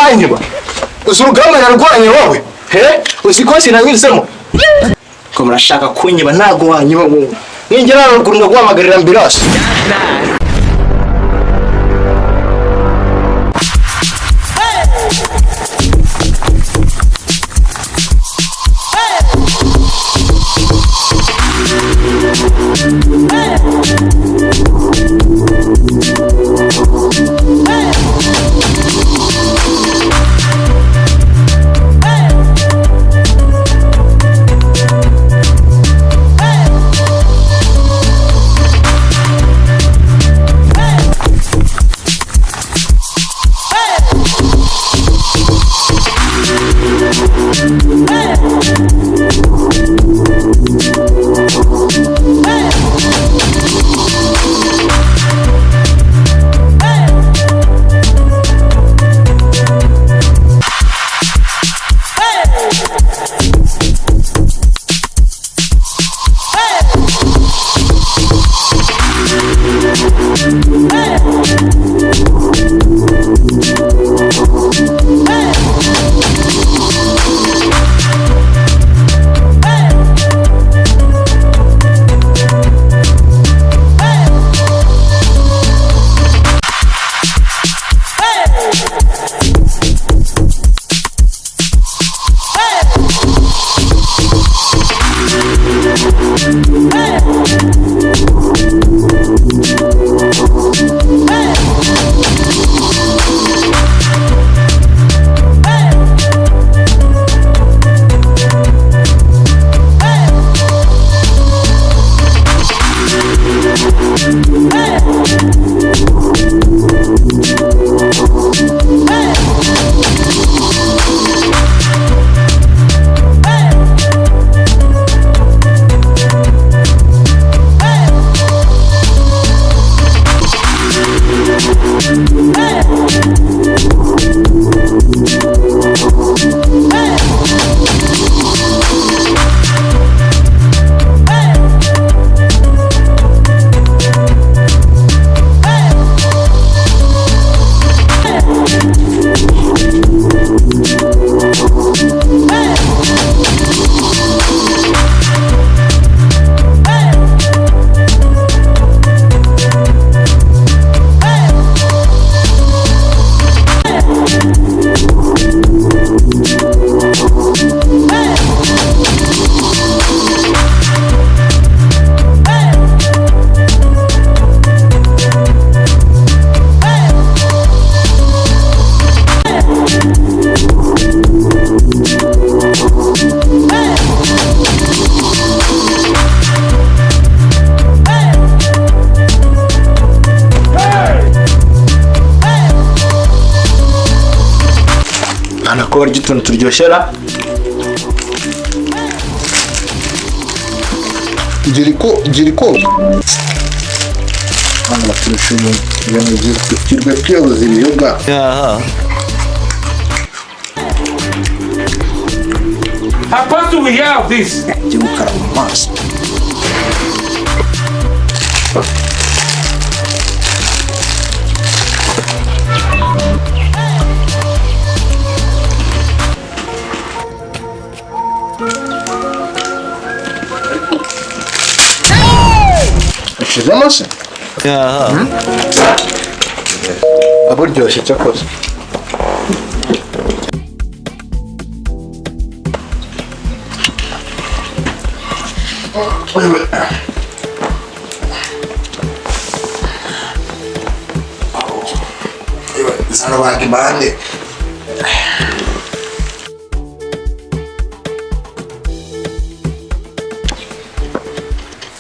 Uranyiba? Uzi urugamba narwanye wowe? He, uzi ko sinanyuzemo ko murashaka kunyiba? Ntago wanyiba wowe. Ningera haruguru ndaguhamagarira ambulance. Hano ko barya utuntu turyoshera. Gira iko hano baturusha ibintu byiza, kirwe twiyoboza ibiyoga. How fast do we have this? Njye gukaraba mu maso. Ushizemo se aburyoshye cyakoze. Zano bakibande.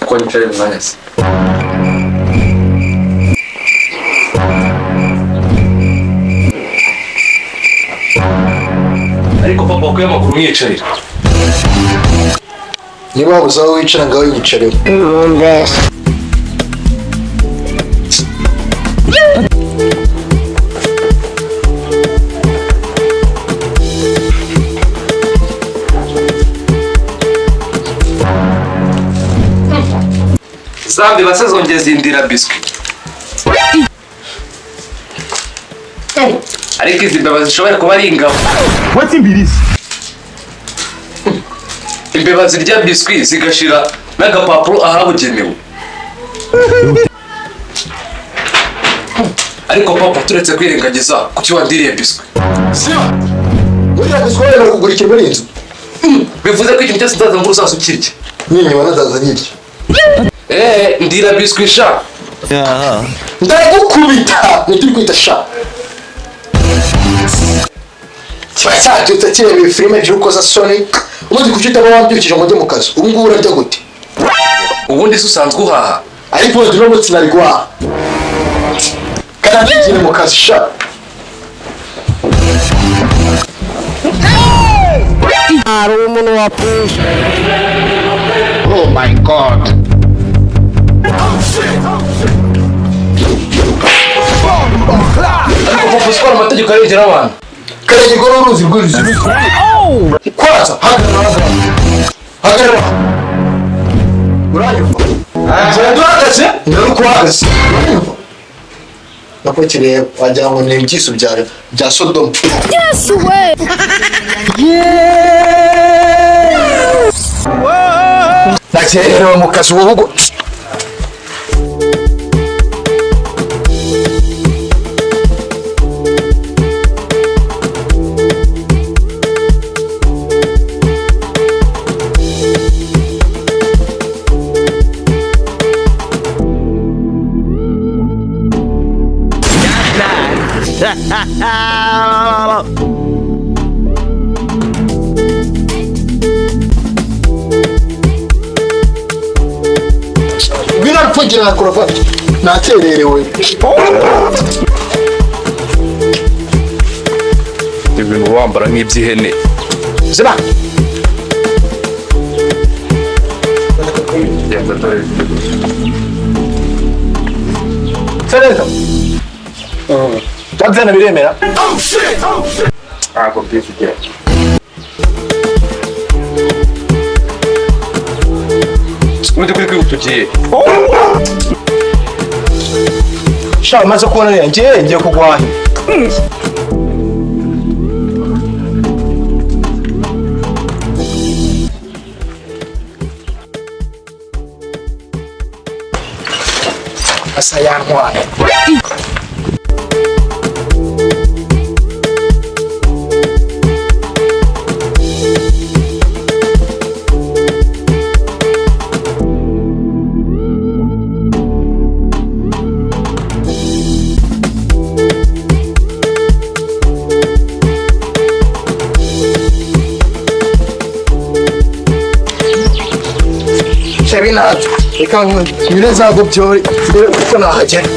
Ko nicaye mu mwanya se? Ariko papa, wakuye amaguru mwiyicarira. Niba wabuze aho wicara, ngaho yicareho. Zambi base zongeye zindira biswi. Ariko izi mbeba zishobora kuba ari ingabo. Wetin be this? Imbeba zirya biswi zigashira n'agapapuro ahabugenewe. Ariko papa, turetse kwirengagiza, kuki wandiriye biswi? Siba buriya biswi wemera kugura ikintu muri iyi nzu. Bivuze ko ikintu cyose nzaza ngo uzaza ukirya. Ninyuma nazaza nyirya. Ndira biswi sha. Ndagukubita nibyo uri kwita sha. Kiba cyabyutse kireba iyi filime by'urukozasoni. Ubundi kuki utaba wabyukije ngo ujye mu kazi? Ubu ngubu urarya gute? Ubundi se usanzwe uhaha? Ariko ubundi uno munsi nari guhaha. Kandi ntigire mu kazi sha. Hari umuntu wapfuye. Oh my God. Ariko papa, usukora amategeko arengera abantu. Karagirwa n'uruzi rw'uruzi. Kwanza hagarara, hagarara, hagarara. Uranyumva? Ngenda uhagaze, ngaruka uhagaze. Uranyumva? Nako kireba wagira ngo ni ibyiso bya Sodomu. Yesu we. Nakerewe mu kazi ubu ubwo. Ngwino mfungira na karuvati. Nakererewe. Ibintu wambara nk'iby'ihene. Ziba. Genda dore. Sereza. Byana biremera. Ntabwo mbizi igihe. Ubundi kuri kwihuta ugiye. Sha umaze kubona rero ngiye ngiye kugwaha. Asa yantwaye. Shebi ntabyo. Reka nyure za gobyori mbere uko nahagera.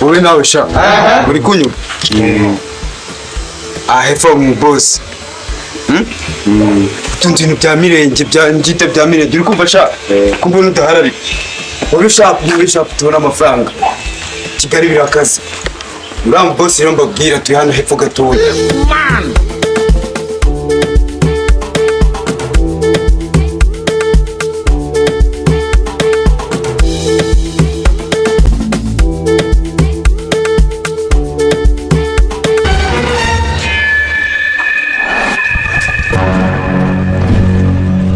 Wowe nawe sha, uri kunywa aha hepfo mu bosi utunze ibintu bya mirenge bya ngite bya mirenge, uri kumva sha, kumva n'udahararika wowe sha, wowe sha, tubona amafaranga Kigali birakaze. Uriya mu bosi rero mbabwira turi hano hepfo gatoya.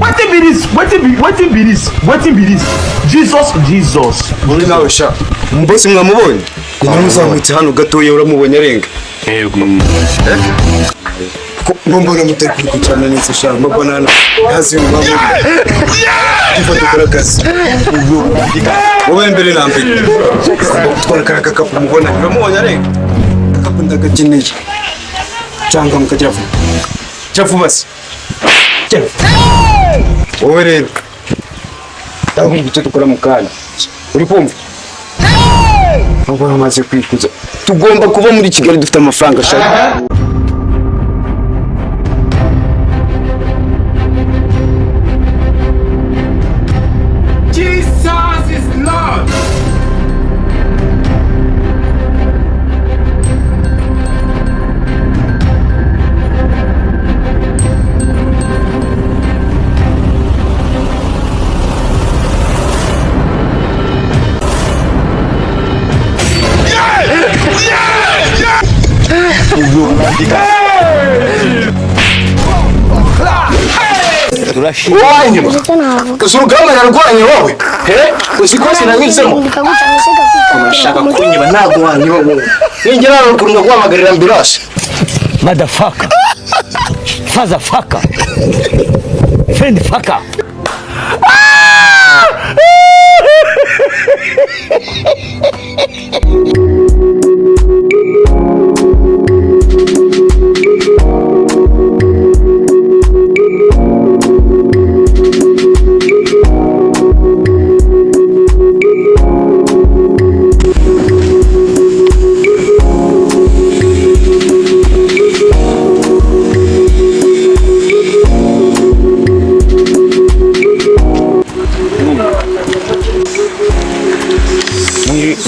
Wetin be this? Wetin be wetin be this? Wetin be this? Jesus, Jesus. Wowe nawe sha, mu bosi mwamubonye? Namuzamutse hano gatoya, uramubonye arenga. Yego. Ko mbona mutari kubikurikirana neza sha, mbona hano ntazi mwamubonye. Ifata ukora akazi. Wowe mbere na mbere ugomba gutwara kariya gakapu mubona, uramubonye arenga. Agakapu ndagakeneye. Cyangwa mukagira vuba. Jya vuba se. Jya. Wowe rero ndakubwira icyo dukora mu kanya. Uri kumva? Nubwo bamaze kwikuza, tugomba kuba muri Kigali dufite amafaranga ashaka. Jesus is Lord. Uwanyiba uzi urugamba narwanye wowe? He, uzi ko sinanyuzemo? Urashaka kunyiba, ntabwo wanyiba wowe. Ningera haruguru ndaguhamagarira ambulance. Motherfucker. Fatherfucker. Friend fucker.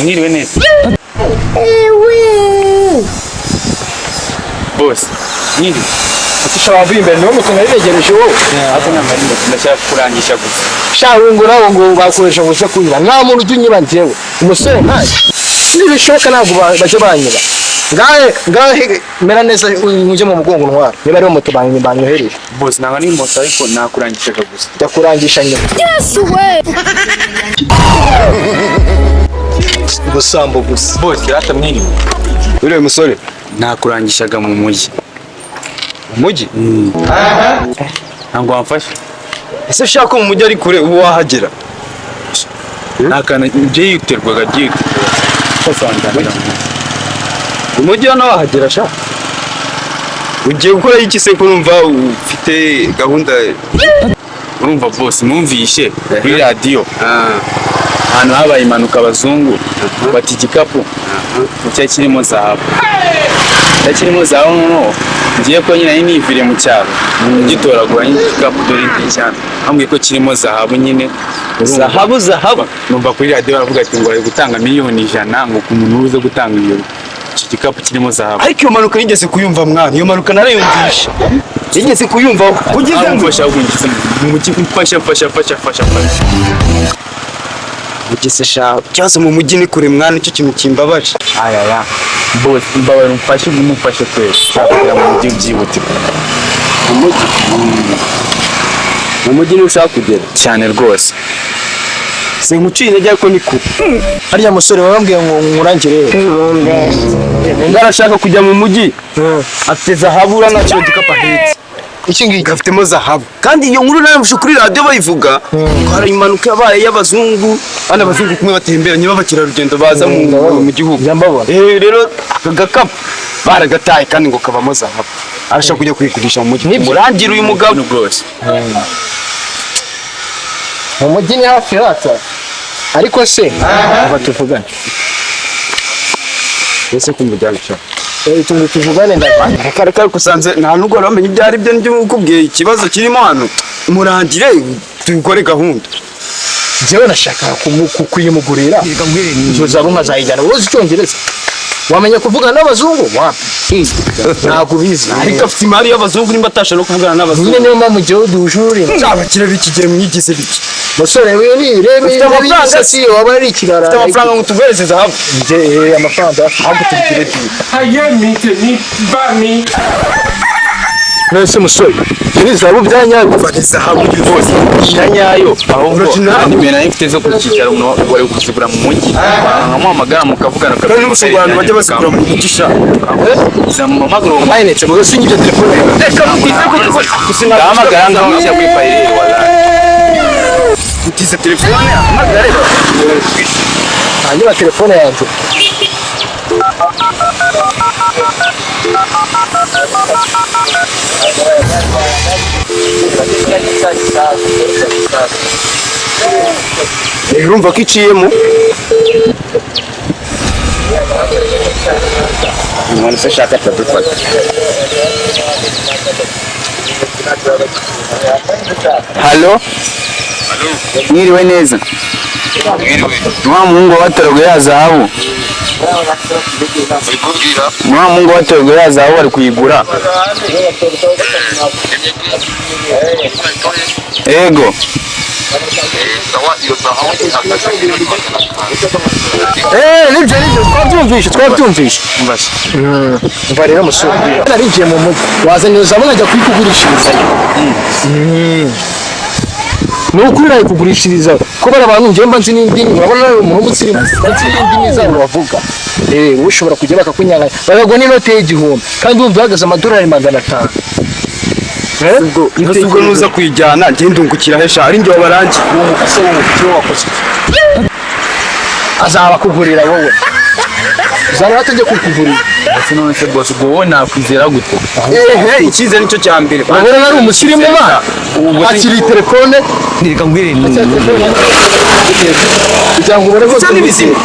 Mwiriwe neza bose, mwiriwe. Ushobora kuva imbere niwo mutunga biregereje wowe. Hata ndashaka kurangisha gusa. Sha ngo nawe ngo bakoresha ngo uze kunyiba, nta muntu ujya unyiba njyewe umusore nkanjye, nibishoboka ntabwo bajya banyiba. Ngahe ngahe, mera neza ujye mu mugongo ntwara niba ariwo moto banyohereje. Bose, ntabwo ari moto ariko nakurangishaga gusa. Jya kurangisha nyuma. Yesu we! Ubusambo gusa. Bose rata, mwiriwe. Uriya musore. Nakurangishaga mu mujyi. Umujyi? Ntabwo wamfasha? Ese ushaka ko mu mujyi ari kure, ubu wahagera? Nta kantu byihutirwaga, byihutirwaga. Umujyi hano wahagera sha? Ugiye gukora iki se ko numva ufite gahunda? Urumva bose, numvishe kuri radiyo ahantu habaye impanuka, abazungu bata igikapu cyari kirimo zahabu, cyari kirimo zahabu. Noneho ngiye ko nyine nari niviriye mu cyaro ngitoragura nyine igikapu, dore ngiki cyane, bambwiye ko kirimo zahabu nyine. Zahabu, zahabu? Numva kuri radiyo baravuga ati ngo bari gutanga miliyoni 100 ngo ku muntu uze gutanga iyo icyo gikapu kirimo zahabu. Ariko iyo mpanuka yigeze kuyumva mwana, iyo mpanuka narayumvishe, yigeze kuyumvaho. Ugize ngo mfasha, ahubwo ngize mu mujyi, mfasha, mfasha, mfasha, mfasha, mfasha. Ugeze sha, ikibazo mu mujyi ni kure mwana, nicyo kintu kimbabaje. Ayaya bose, mbabarira umfashe, umufashe kweli, nshaka kujya mu mujyi byihutirwa. Umujyi, mu mujyi niho ushaka kugera? Cyane rwose. Sinkuciye intege ariko ni kure. Harya musore wababwiye ngo nkurangire? Undi arashaka kujya mu mujyi, afite zahabu, uriya nta gikapu ahetse. Iki ngiki? Gafitemo zahabu. Kandi iyo nkuru narayumvise kuri radiyo bayivuga ko hari impanuka yabaye y'abazungu hano, abazungu kumwe batemberanye b'abakerarugendo baza mu gihugu. Njya mbabona. Rero aka gakapu baragataye kandi ngo kabamo zahabu, arashaka kujya kuyigurisha mu mujyi. Murangire uyu mugabo. Rwose. Mu mujyi ni hafi hata, ariko se kuva tuvugane. Ese kumujyana ushaka? Tungu tuvugane ndava. Reka reka, ariko usanze nta nubwo wari wamenya ibyo ari byo, nibyo ukubwiye ikibazo kirimo hano. Murangire tubikore gahunda. Njyewe nashakaga kuyimugurira izo zahabu nkazayijyana. Wowe uzi icyongereza, wamenya kuvugana n'abazungu? Wapi, ntabwo ubizi. Ariko afite imari y'abazungu nimba atasha no kuvugana n'abazungu. Nyine niyo mpamvu njyewe duhuje ururimi. Abakire b'iki gihe mwigize biki? Musore we, ni rebe. Ufite amafaranga? Imisatsi waba ari ikirara. Ufite amafaranga ngo tuguhereze zahabu? Njye amafaranga ndayafite. Ahubwo tubigire deal. Ayé mi, tèmi bá mi. None musore, ibyo ni zahabu bya nyabyo? Ni zahabu rwose. Ya nyayo ahubwo. Original. Nimero nari mfite zo ku cyicaro, umuntu wari kuzigura mu mujyi nkamuhamagara mukavugana. Kandi n'ubusa abantu bajya bazigura mu mujyi sha. Zamuhamagara uwo. Mayinite muzo sinyibye telefone. Reka mutize ko Ndahamagara ngaho njya kuri payireri wala. Mutize telefone, hamagara. Hanyuma telefone yanjye. Urumva ko iciyemo. Umuntu se ashaka atadufata. Halo, mwiriwe neza. Wa muhungu watoraguye ya zahabu, wa muhungu watoraguye ya zahabu bari kuyigura. Ego. Sawa, iyo zahabu ihagaze miliyoni 500. Nibyo, twabyumvishe. Umva rero musore, narinjiye mu mujyi, wazanye zahabu nkajya kuyikugurishiriza. Ni ukuri nayikugurishiriza ko bari abantu njyewe mba nzi n'indimi, urabona nawe umuntu w'umusirimu, mba nzi n'indimi zabo bavuga. Wowe ushobora kujya bakakunyanganya, bakaguha n'inote y'1000 kandi wumva ihagaze amadolari 500. Ubwo ubwo nuza kuyijyana njye ndungukira hesha ari njye wabarangi. Ese wowe icyo wakoze azaba akugurira wowe, uzaba atajya kukugurira. Ese none se boss, ubwo wowe nakwizera gute? Ehe, icyizere nicyo cya mbere. Urabona ari umusirimu ba akiri telefone. Reka ngwire. Kugira ngo ubone ko Bisa n'ibizima.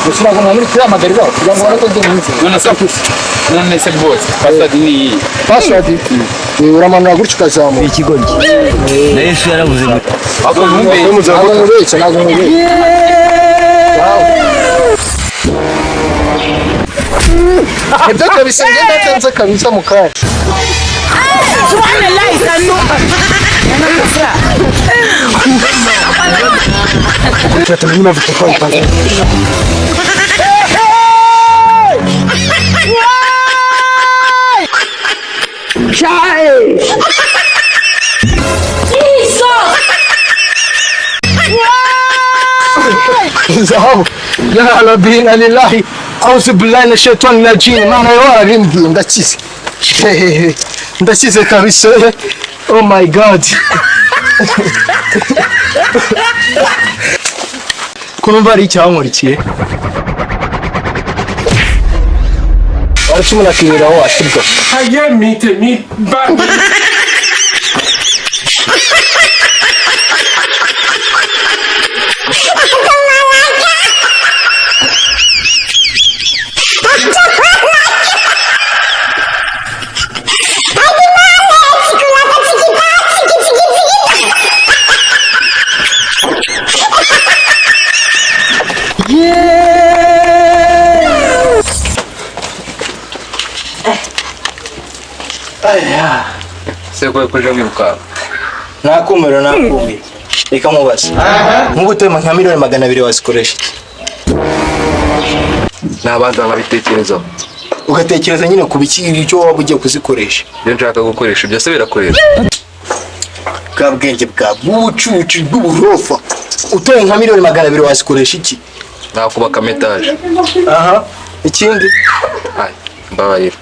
Gusa ntabwo umuntu uri kurihamagarira kugira ngo ubone ko ndi mwiza. None se boss, password ni iyi? Password ni uramanura gutyo ukazamuka. Ikigoryi na Yesu yaravuze ngo Ahubwo ntumbeshye. Ntabwo nkubeshya, ntabwo nkubeshya. Nibyo kabisa, ngenda ntanze kabisa mu kanya. Zahabu ya rabbi, inna lillahi, auzu billahi na shaitani rajim. Mana yo warabimbwiye, ndakize. Hehehe, ndakize kabisa. Oh my God, ko numva hari icyankurikiye, waracimo nakiriraho wasibwa. Ayé mi tèmi bá mi. Se ko kuje wiruka? Nakumiro, nakumiro. Reka nkubaze, nk'ubu utuye nka miliyoni 200 wazikoresha iki? Nabanza nkabitekerezaho. Ugatekereza nyine ku biki, icyo waba ugiye kuzikoresha? Ibyo nshaka gukoresha byose birakoresha. Bwa bwenge bwa bw'ubucucu bw'uburofa, utuye nka miliyoni 200 wazikoresha iki? Nakubaka etaje. Aha, ikindi? Ay, mbabarira.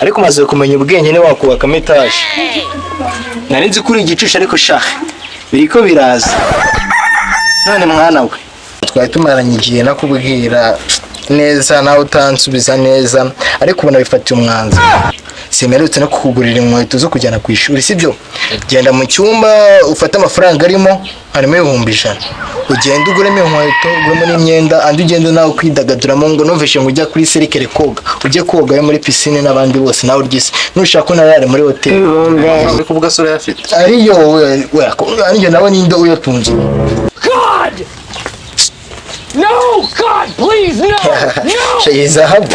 Ariko umaze kumenya ubwenge, niba wakubakamo etaje. Nari nzi ko uri igicucu, ariko sha biriko biraza. None mwana we, twari tumaranye igihe nakubwira neza nawe utansubiza neza, ariko ubu nabifatiye umwanzuro. Simerutse no kukugurira inkweto zo kujyana ku ishuri, sibyo? Genda mu cyumba ufate amafaranga arimo, harimo 100,000, ugende uguremo inkweto, uguremo n'imyenda, andi ugende nawe kwidagaduramo. Ngo numvishe ngo ujya kuri serikere koga, ujye koga muri pisine n'abandi bose, nawe urye isi, nushaka unarare muri hoteli. Uri kuvuga sura yafite? Ariyo we, we, ariyo nawe ninde uyatunze? God! No! God, please, no! No! Iyi zahabu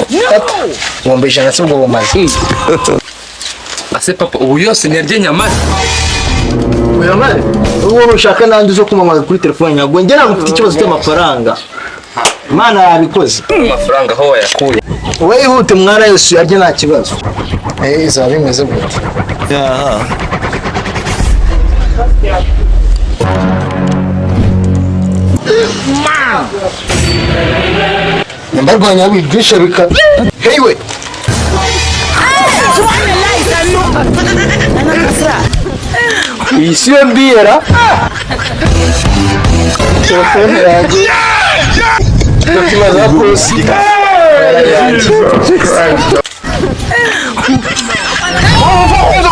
100,000 si ubwo bumaze. Ase papa, ubu yose ntiyarye nyamara? Uyamare uwo ushaka n'andi zo kumamaza kuri telefone. Ntabwo njye, ntabwo mfite ikibazo cy'amafaranga, Imana yabikoze. Amafaranga aho wayakuye? Wowe ihute mwana, Yesu yarye, nta kibazo. Izaba bimeze gute? Aha. Mbarwanya bigisha bika hewe. Iyi si yo mbiyera telefone yanjye, document za posita yanjye.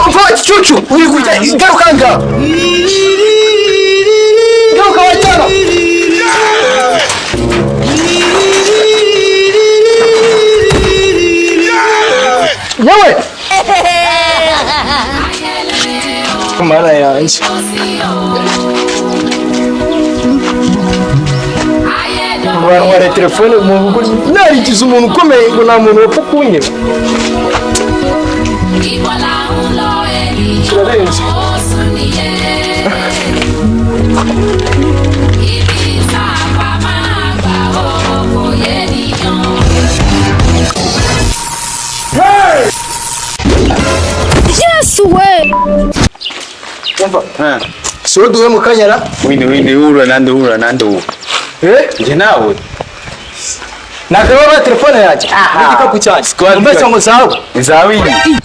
Umva igicucu uri kujya, garuka ngaha, garuka wajyana. Yewe mana yanjye, bantwara telefone mu rugo, narigize umuntu ukomeye ngo nta muntu wapfa kunyiba. Kirarenze. Yesu we! Si wowe duhuye mu kanyara? Windi windi uhura nande uhura nande ubu. Eh? Njye nawe. Nagarura telefone yanjye n'igikapu cyanjye. Squad. Mbese ngo zawe. Zawe iyi.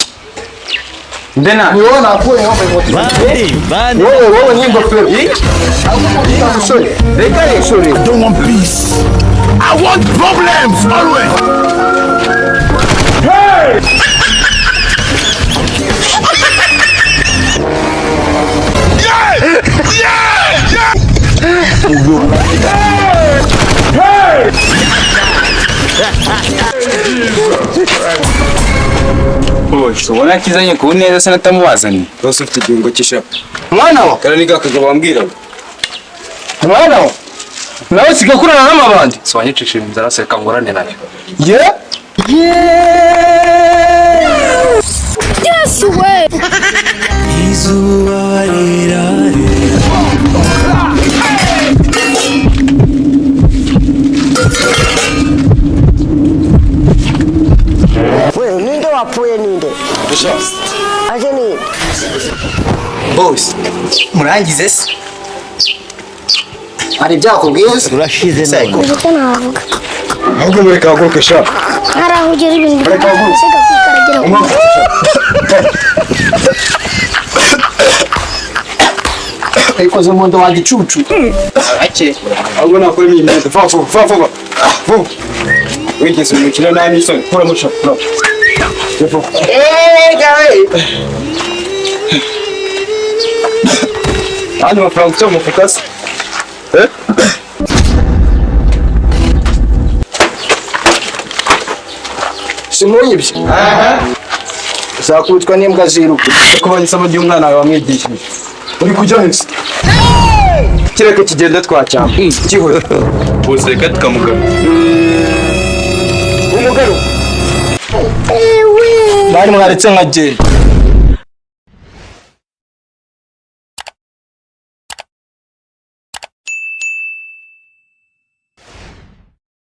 Ndena. Ni wowe nakuye wambaye inkweto. Bande bande. Wowe wowe n'ingofero. Musore, reka musore. I don't want peace. I want problems always. Bose ubona kizanye ku neza se natamubazaniye. Rwose ufite igihungo cy'ishaka. Mwana wa, Kara ni kagabo wambwira. mwana wa. Nawe siga kurana n'amabandi. Si wanyicishije inzara se kangurane nayo. Ye? Yesu we! Izuba rirarira. We, ninde wapfuye ninde? Aje ninde? Boss, murangize se? Hari ibyakubwiye se? Urashize none. Icyo navuga. Ahubwo mureka haguruke sha. Hari aho ugera ibintu bikagusiga kwikaragira ku Ikoze mu nda wa gicucu. Ake. Ahubwo nakuremo iyi myenda. Vuba vuba vuba vuba. Vuba. Wigeze umukino nta n'isoni. Kuramo sha. Kuramo. Vuba. Eh, gawe. Andi mafaranga ufite mu mufuka se? Eh? Simunyibye. Uzakubitwa n'imbwa ziruka. Kubonye isomo ry'umwana wawe wamwigishije. Uri kujya hese. Kireke kigenda twacyamba. Kihuse. Bose reka tukamugaruka. Umugaruka. Bari mwaretse nkagenda.